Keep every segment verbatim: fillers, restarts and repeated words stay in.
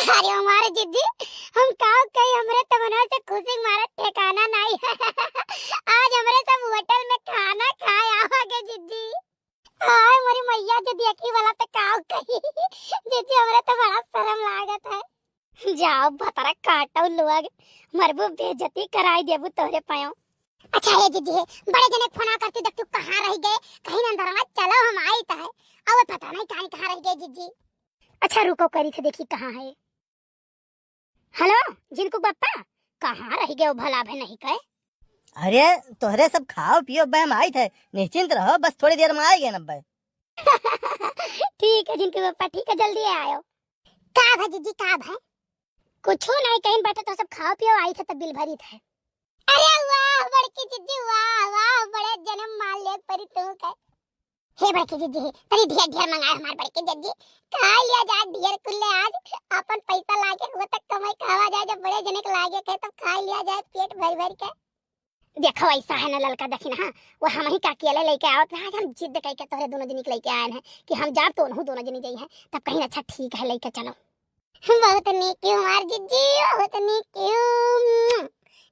अरे हमारे जिज्जी, हम काउ कही, हमरे त मनवा से खुशी क मारे ठिकाना नाहीं। आज हमरे सब होटल में खाना खाए आवागे जिज्जी। हाय मोरी मैया, जिज्जी अकी वाला त काउ कही। जिज्जी हमरे त बड़ा शरम लागत है। जाओ भतरा काटो लोग, मरबू बेइज्जती कराई देबू तोहरे पायो। अच्छा हे जिज्जी हे, बड़े जने फोन करती देख तू कहाँ रहि गए, कहीं अंदर मत चलो हम आइत है। अब पता नहीं कहाँ कहाँ रहि गए जिज्जी। अच्छा रुको करी थे देखी कहाँ है। हेलो, जिनको बप्पा, कहाँ रहि गए भला भे नहीं कहे? अरे तोहरे सब खाओ पियो बे हम आइत है, निश्चिंत रहो, बस थोड़ी देर में आइ गए नब्बे। ठीक है जिनको बप्पा, ठीक है जल्दी आयो। का भा जिज्जी का भा? कुछो नहीं कहीं बेटा, तो सब खाओ पियो आइत है तब बिल भरी थे। अरे वाह बड़की जिज्जी वाह वाह, बड़े जने मान ले परी तू के। हे बड़की जिज्जी, तनी ढेर ढेर मंगाए हमार बड़की जिज्जी। खा लिया जाए ढेर कुल्ले आज, अपन पैसा लागे हुआ तक कमाई खावा जाए, जब बड़े जने के लागे के तब खा लिया जाए पेट भर भर के। देखो ऐसा है ना ललका, देखी ना, हाँ, वो हम ही का अकेले लेके आवत रहा, आज हम जिद कई के तोहरे दोनों जनी के लेके आए हैं कि हम जाब तो उन्हों दोनों जनी जाई है, तब कहीं अच्छा ठीक है लेके चलो। बहुत नीक हमार जिज्जी, बहुत नीक।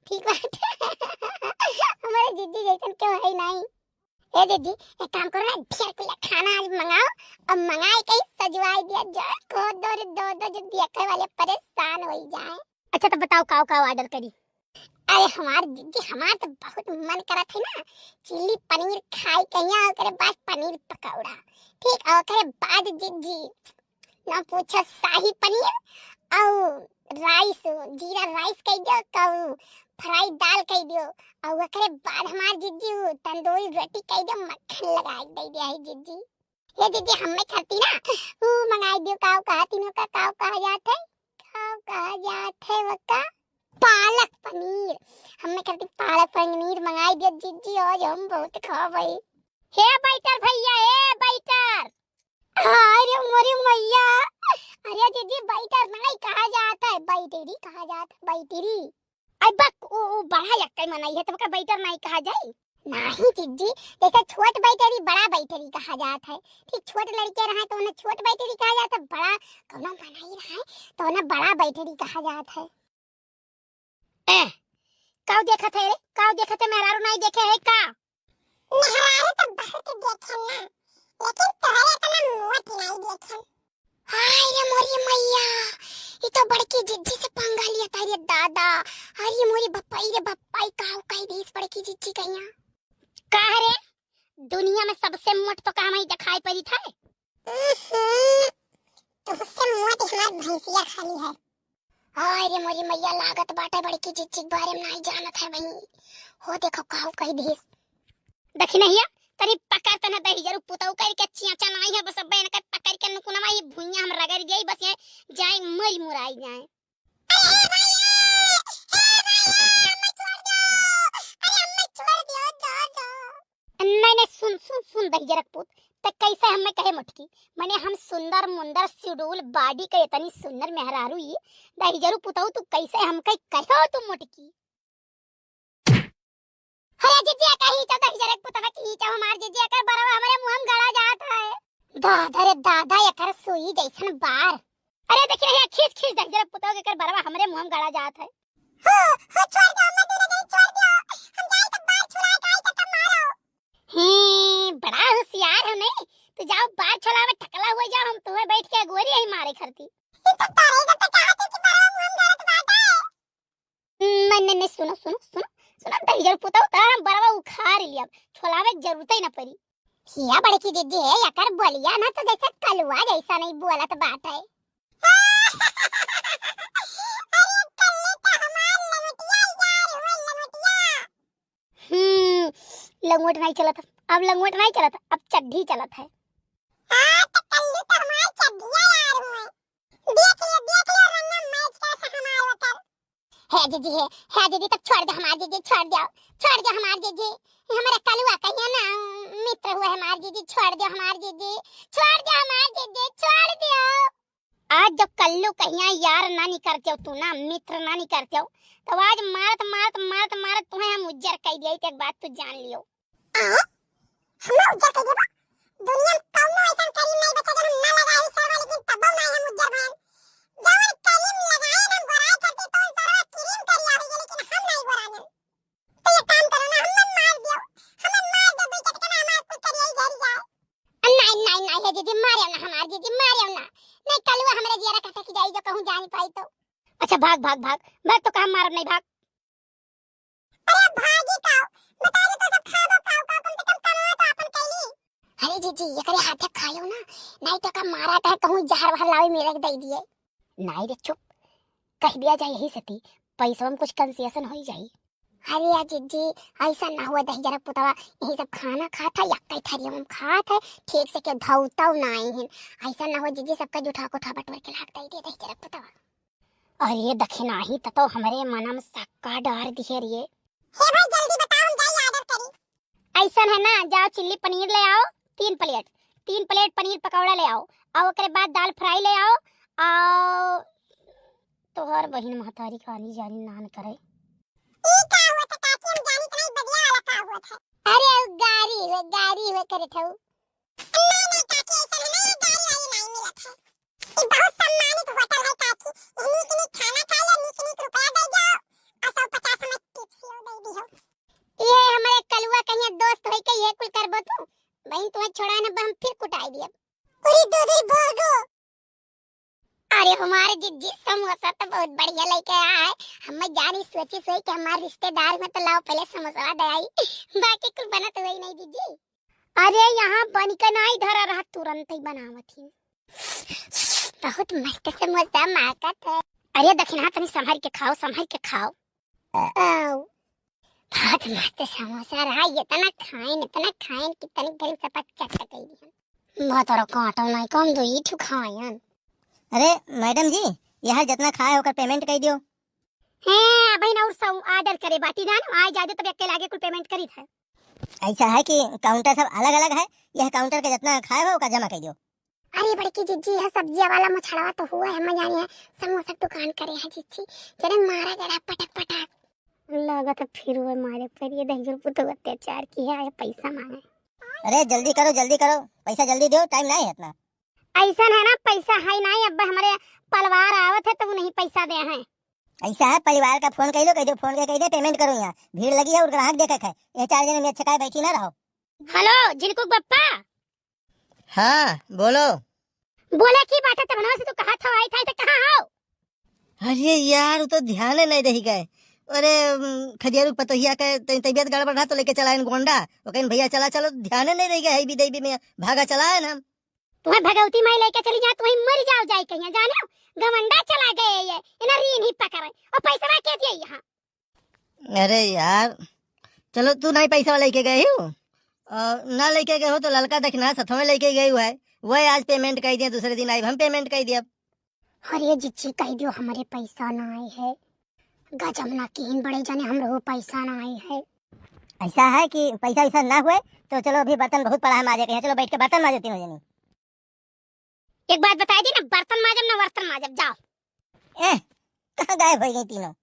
ठीक बात। हमारे जिज्जी जैसन क्यों है नहीं। ए जिज्जी, एक काम करो ना, ढेर कुल्ला खाना आज मंगाओ और मंगाए के ही सजवाई दिया जाए। को दो रे दो दो जो देखे वाले परेशान हो जाए। अच्छा तो बताओ काव काव ऑर्डर करी? अरे हमार जिज्जी, हमार तो बहुत मन करत है ना चिल्ली पनीर खाई कहिया, ओकरे बाद पनीर पकौड़ा, ठीक, और ओकरे बाद जिज्जी ना पूछो शाही पनीर और राइस, जीरा राइस कह दियो, कहू फ्राई दाल कह दियो, और ओकरे बाद हमार जिज्जी उ तंदूरी रोटी कह दियो, मक्खन लगा के दे दिया है जिज्जी। ये जिज्जी हमें खाती ना उ मंगाई दियो, काव कहा तीनों का काव कहा जात है, काव कहा जात है वका पालक पनीर। हमें खाती पालक पनीर मंगाई दियो जिज्जी, आज हम बहुत खाबई। हे बैटर भैया, हे बैटर। हाय रे मोरी मैया। अरे जिज्जी बैटर नहीं कहा जात है, बैटरी कहा जात है, बैटरी। आई बक, उ, उ बड़ा यक्कई मनई है, तब का बैटर नहीं कहा जाई? नहीं जिज्जी, जैसे छोट बैटरी बड़ा बैटरी कहा जात है। ठीक छोट लड़के रहे तो उन्हें छोट बैटरी कहा जात है, बड़ा कौनो मनई रहे तो उन्हें बड़ा बैटरी कहा जात है। ए, काव देखत है रे? काव देखत है? मेहरारू नहीं देखे है का? मेहरारू तो बहुत देखे ना, लेकिन तोहरे इतना मोट नहीं देखे। हाय रे मोरी मैया, ई तो बड़की जिज्जी से पंगा लिया था रे दादा। अरे मोरी बप्पाई रे बप्पाई, काव कही दीस बड़की जिज्जी कहिया। का रे, दुनिया में सबसे मोट तो का हमही दिखाई पड़ी था? उहुं, तुमसे मोट हमार भैंसिया खाली है। हाय रे मोरी मैया, लागत बाटे बड़की जिज्जी के बारे में नहीं जानत है वही। हो देखो काव कही दीस। दखिनहिया, तनी पकड़ तने दहिजरू पुतऊ करके चिया चलाई है, बस अब इनके पकड़ के नुकुनवा ये भुइया हम रगड़ जाई, बस ये जाए मरी मुराई जाए। अरे भैया, हे भैया, हमें छोड़ दो। अरे हमें छोड़ दो, दो, दो। नहीं, नहीं, सुन, सुन, सुन, दहिजरक पूत, ते कैसे हमें कहे मोटकी? मने हम सुंदर मुंदर सुडौल बॉडी के इतनी सुंदर मेहरारू ये, दहिजरू पुतऊ तू कैसे हमके कहो तू मोटकी? अरे जिज्जी, कही तो दहिजरक पुतवा की तो हमार जिज्जी, एकर बरवा हमरे मुंह में गड़ा जात है। दादा रे दादा, एकर सुई जैसन बार। अरे देखी रहिया, खींच खींच दहिजरक पुतवा के एकर बरवा हमरे मुंह में गड़ा जात है। हो, हो, छोड़ दो, मत दे दे, छोड़ दो। हम जाए तो बार छुड़ा के आई तो तब मारो। ही, बड़ा होशियार हो नहीं? तू जाओ बार छोलावे, टकला हो जाओ, हम तुम्हें बैठ के अगोरी यही मारे खरती। ई तो तारे जब तक कहते कि बरवा मुंह में गलत बात है। नहीं, नहीं, नहीं, सुनो, सुनो, सुनो, सुनो, दहिजर पुतौ, तारा हम बरवा उखाड़ लिया, छोलावे के जरूरत ही ना पड़ी। हिया बड़की जिज्जी है, एकर बोलिया ना तो जैसे कलुआ जैसा नहीं बोलत बाटे। अरे कल्लू तो हमार लंगटिया यार हुए, लंगटिया। हम्म, लंगोट नहीं चलत, अब लंगोट नहीं चलत, अब चड्ढी चलत है। हाँ, तो कल्लू तो हमार चड्ढिया यार हुए। देख लियो, देख लियो, रंगा मैच कैसे हमार होकर। हे जिज्जी, हे, हे जिज्जी, तब छोड़ दे हमार जिज्जी, छोड़ दो, छोड़ दो हमार जिज्जी। ये हमारे कलुआ कहिया ना मित्र हुए हमार जिज्जी, छोड़ दो हमार जिज्जी, छोड़ दो हमार जिज्जी, छोड़ दो। आज जब कल्लू कहिया यार ना निकरते हो तू ना, मित्र ना निकरते हो, तब आज मारत, मारत, मारत, मारत तुम्हें हम उज्जर कह दिया, एक बात तू जान लियो। ए? हम उज्जर कह देबो? दुनिया में कौनो ऐसन करीम नहीं बचा जो हम ना लगाई सरवा, लेकिन तबो ना हम उज्जर भयन। जवन करीम जो कहूँ जानी पाई तो। अच्छा, भाग, भाग, भाग, भाग, तो काम मारब नहीं, भाग। अरे, भागी का? बता दे तो सब खाबो का, का कम से कम कमाओ तो अपन कैली। अरे जीजी, एकरे हाथे खायो ना, नहीं तो का मारा तो है, कहूँ जहर वहर लावे मेरे के दे दिए। नहीं रे, चुप, कह दिया जाए यही सती, पैसवा में कुछ concession हो ही जाई। अरे या जीजी, ऐसा ना हुआ दहिजरा पुतवा, यही सब खाना खात है, यक्का थरिया में खात है, ठीक से के धौतौ नाहीं है। ऐसा ना हुआ जीजी, सबका जुठा कोठा बटोर के लाग दे दे दहिजरा पुतवा। अरे दखिनाही त तो हमरे मनम सक्का डार दिहे रे। हे भाई, जल्दी बताओ, हम जाई order करी। ऐसन है ना, जाओ चिल्ली पनीर ले आओ तीन प्लेट, तीन प्लेट पनीर पकौड़ा ले आओ, और ओकरे बाद दाल फ्राई ले आओ, और तोहर बहिन महतारी का आनी जानी नान करे। ई का हुआ था काकी, हम जानी तो नहीं, बदिया वाला का हुआ था? अरे उ गारी हुए, गारी हुए करे थऊ। नहीं, नहीं काकी, ऐसा है ना, ये गारी वारी नहीं मिलत है। ई बहुत सम्मानित होटल है काकी, ये नीक नीक खाना खा लो, नीक नीक रुपया दे जाओ, और सौ पचास हमें टिप्स यो दे दियो। ये हमारे कलुआ कहीं दोस्त होई के ये कुल करबो तू? बहन तुम्हें छोड़ा ना, हम फिर कुटाई दिया। पूरी दूधी बोगो। अरे हमारे जिज्जी समोसा तो बहुत बढ़िया लेके आया है। हम जानी सोची सोई कि हमारे रिश्तेदार में तो लाओ पहले समोसा दे आई, बाकी कुल बनत हुई नहीं जिज्जी। अरे यहाँ बन के नहीं धरा रहा, तुरंत ही बनावत ही। बहुत मस्त समोसा माकत है। अरे दखिना तनी संभर के खाओ, संभर के खाओ। आओ। बहुत मस्त समोसा रहा, इतना खाइन, इतना खाइन कि तनी गरीब सपा चट कई दिहन। बहुत और काटो नहीं, कम दो ई ठु खायन। अरे मैडम जी, यह जितना खाए ओकर payment कई दियो। हैं, अबहिन और सब order करे बाटी जान, आए जादे तब एक्के लागे कुल payment करी थे। ऐसा है कि counter सब अलग-अलग है, यह counter के जितना खाए हो ओका जमा कर दियो। अरे बड़की जिज्जी, यह सब्जिया वाला मछड़वा तो हुआ है, मजा नहीं है, समोसा दुकान करे है जिज्जी, जरे मारा गरा पटक पटक। लागत है फिर वो मारे पर ये दहिजर पुतो अत्याचार की है, ये पैसा मांगे। अरे जल्दी करो, जल्दी करो, पैसा जल्दी दो, time नहीं है इतना। ऐसा है ना, पैसा है नहीं, अब हमारे परिवार आवत है तो वो नहीं पैसा दे हैं। ऐसा है, परिवार का फोन कह लो, कह दो फोन के कह दे payment करो, यहाँ भीड़ लगी है और ग्राहक देखे है, ये चार जने में अच्छा काहे बैठी ना रहो। हेलो झिनकुक बप्पा। हाँ बोलो। बोले की बात है, तब से तू कहाँ था, आई था तो कहाँ हो? अरे यार, वो तो ध्यान नहीं रही गए। अरे उम, खदियारू पतोहिया के तनी तबीयत गड़बड़ रहा तो लेके चला इन गोंडा, वो कहीं भैया चला चलो, ध्यान नहीं रही गए है भी देवी में भागा चला है ना। तुम्हें भगवती माई लेके चली जा, तुम्हें मर जाओ जाए कहीं, जाने हो? गवंडा चला गए ये, इन्हें रीन ही पकड़े। और पैसा के दिए यहाँ? अरे यार, चलो तू नहीं पैसा लेके गए हो, और ना लेके गए हो तो ललका दखिना सथवे लेके गए हुआ है, वह आज payment कर दिया, दूसरे दिन आई हम payment कर दिया। अरे जिज्जी कह दियो हमारे पैसा ना आए है, गजब ना कीन बड़े जाने हमरो पैसा ना आए है। ऐसा है कि पैसा वैसा ना हुए तो चलो अभी बर्तन बहुत पड़ा है माजे के, चलो बैठ के बर्तन माजे तीनों जनी। एक बात बताई दी ना, बर्तन माजब ना बर्तन माजब, जाओ। ए, कहाँ गायब हो गई तीनों?